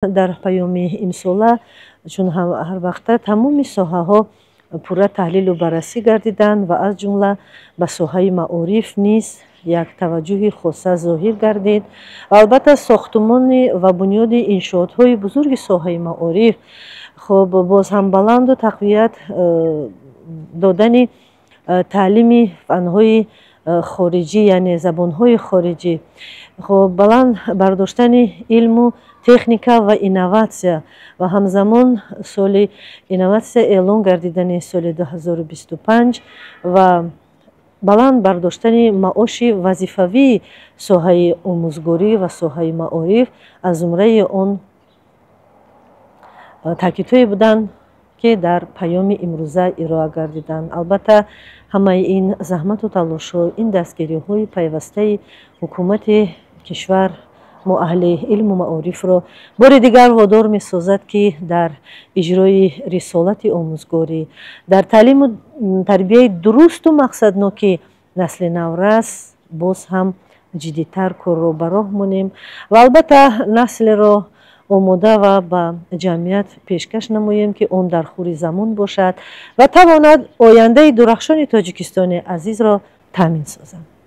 Дар паёми имсола, чун ҳар вақта, тамоми соҳаҳо пурра таҳлилу баррасӣ гардиданд ва аз ҷумла ба соҳаи маориф низ як таваҷҷӯҳи хоса зоҳир гардид. Ва албатта, сохтумони ва бунёди иншоотҳои бузурги соҳаи маориф, хуб, боз ҳам баланду тақвият додани таълими фанҳои хориҷӣ, яъне забонҳои хориҷӣ, хуб, баланд бардоштани илму техника ва инноватсия ва ҳамзамон соли инноватсия эълон гардидани соли 2025 ва баланд бардоштани маоши вазифавии соҳаи омӯзгорӣ ва соҳаи маориф аз зумраи он таъкидҳое буданд, ки дар паёми имрӯза ироа гардиданд. Албатта, ҳамаи ин заҳмату талошҳо, ин дастгириҳои пайвастаи ҳукумати кишвар мо, аҳли илму маорифро, бори дигар водор месозад, ки дар иҷрои рисолати омӯзгорӣ, дар таълиму тарбияи дурусту мақсадноки насли наврас боз ҳам ҷиддитар корро ба роҳ монем ва албатта наслеро омода ва ба ҷамъият пешкаш намоем, ки он дар хури замон бошад ва тавонад ояндаи дурахшони Тоҷикистони азизро таъмин созад.